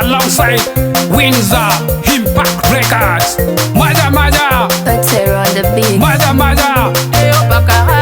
Alongside Windsor Impact Records. Maja Maja. Patero on the beat. Maja Maja. Deo pakara,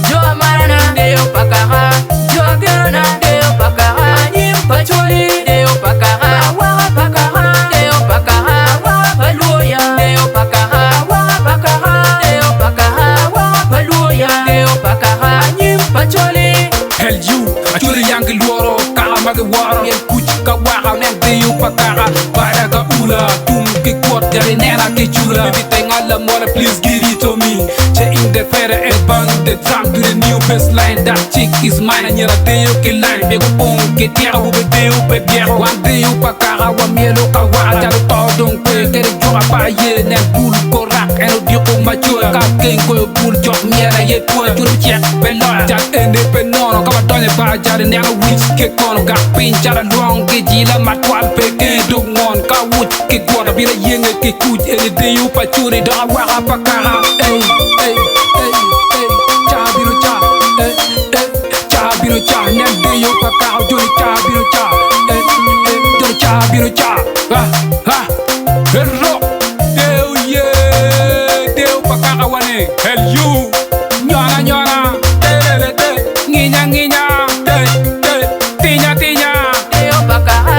jo amarana, deo pakara, jo agerona, deo pakara, nyim pacholi, deo pakara, wara pakara, deo pakara, wara paluoya, deo pakara, wara pakara, deo pakara, wara paluoya, deo pakara, nyim pacholi. Hell you, acholi yang ki luoro, kaka ma ki woro, miel kuc ka waka, nen diyo pa kaka, bada ka ula, tum ki kwot, jali nena ki chula. Baby tenga la mola, please give it to me. Che in the feather and bang the drum to the new baseline. That chick is mine, anyera diyo ki line, bego pong ki tiero, ube diyo pe biero. Wan diyo pa kaka, wa mielo ka waka, jalo to dong kwe, kere joka pa ye, nen bul korak, eno diko machoya, ka king koyo bul jok miela ye tuoya, churu chek pe loya, jak ende pe nono, ka wadonyo ba jari neno wich ke kono, gak piny calo luong ki jila matwal pe ke dog ngon, ka wuc ki gwota bira yenge ki kuc, eni diyo pa curi dok awaka pa kaka. Ey, ey, ey, ey, cha bino cha, ey, ey, cha bino cha, nen diyo pa kaka, joni cha bino cha, ey, ey, joni cha bino cha, ha, ha, hero, deo ye, deo pa kaka wane, hell you, nyona nyona, te te te, nginya nginya, te te, tinya tinya. Deo pakara,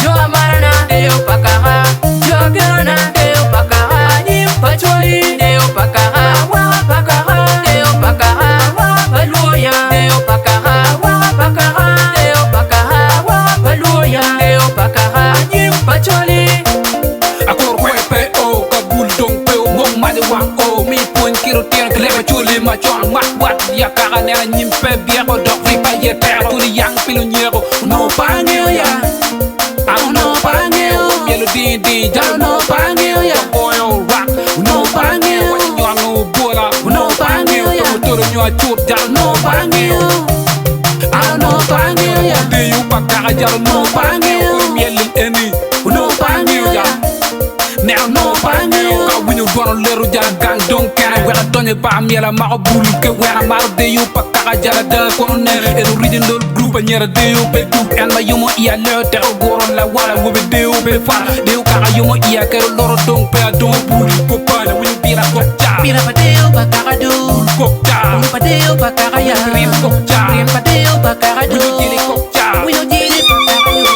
jo amarana, deo pakara, jo agerona, deo pakara, nyim pacholi, deo pakara, wara pakara, deo pakara, wara paluoya, deo pakara, wara pakara, deo pakara, wara paluoya, deo pakara, nyim pacholi. Akor kwe pe o ka bul dong pe o mong ma wang o mi pun kiro tiro ke leba chuli ma chon mak wat ya kaka nena nyim pe bieko dok ri pa ye tero turi yang pilu nyeko no pa ngeo ya ano no pa ngeo mielo di di jalo no pa ngeo ya boyo rock no pa ngeo wa nyo no bola no pa ngeo ya toro nyo chut jalo no pa ngeo ano no pa ngeo ya de yu pa kaka jalo no pa ngeo mielo eni no pa ngeo ya Now no pangeo Ka winyo dwano lero jara gang dong kene Weka donyo ba miela mako bulu ke wena Maro de yu pa kaka jara da kono nene En original group anyera de yu pe dup En ma yumo iya leo te ogoro la wala Webe de yu pe fara De yu kaka yumo iya kero loro dong pe adong bulu ko pana Winyo bira kok cha Bira pa deo pakara do, Bulu kok cha bulu pa deo pakara ya, Rim kok cha rim pa deo pakara do, Winyo jiri kok cha winyo jiri pakara yo.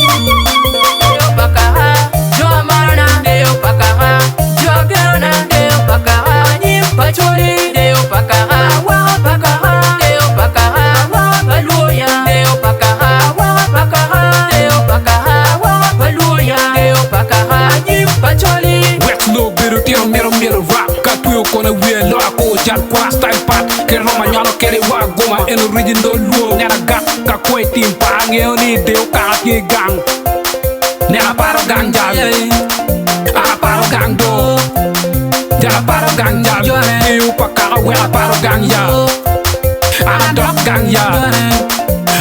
Deo pakara, jo amarana, deo pakara, jo agerona, deo pakara, nyim pacholi, deo pakara, wara pakara, deo pakara, wara paluoya, deo pakara, wara pakara, deo pakara, wara paluoya, deo pakara, nyim pacholi. Wet low biru tiro miro miro rap Ka tuyo kona wie lo ako jal kwa style pat Ke roma nyono kere wa goma en original luo Nena gak ka kwe tim pa ngeo ni deo ka ki gang Nena paro gang jal Ara paro gang do Jala paro gang jal Deo pa kaka wera paro gang ya Ara dok gang ya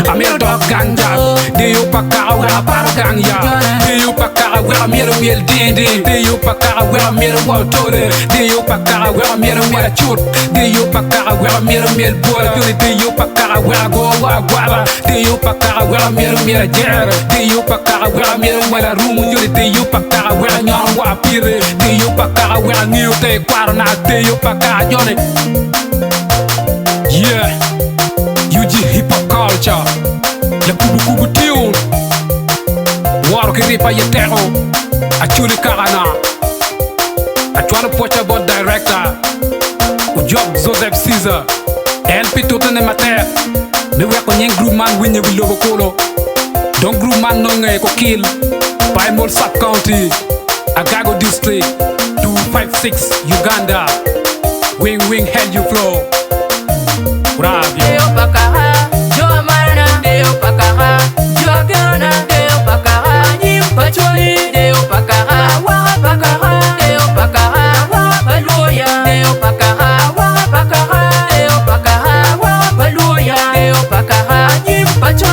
Amiro dok gang jal Deo pa kaka wera paro gang ya Deo pa kaka wera miero miel dindi Deo pa kaka wera miero wa tole Deo pa kaka wera miero miel chut Deo pa kaka wera miero miel bola Joni deo pa kaka wera go wa gwala Deo pa kaka wera miero miel jer Deo pa kaka wera miero wala rumu Joni deo pa kaka wera nyon wa pire Deo pa kaka wera ngio te kwaro na deo pa kaka joni Yeah UG Hip Hop Culture La kubu kubu tune Waro ki ripa ye teko Achuli kakana Achwalo pocha bot director Ujok Joseph Caesar LP tutene matek Mi weko nying group man winye wi lobo kolo Don group man nonge ko kill Paimol Sub County Agago District 256 Uganda Wing wing hell you flow Bravo Deo pakara, jo amarana, deo pakara, jo agerona, deo pakara, nyim pacholi, deo pakara, wara pakara, deo pakara, wara paluoya, deo pakara, wara pakara, deo pakara, wara paluoya, deo pakara, nyim pacholi.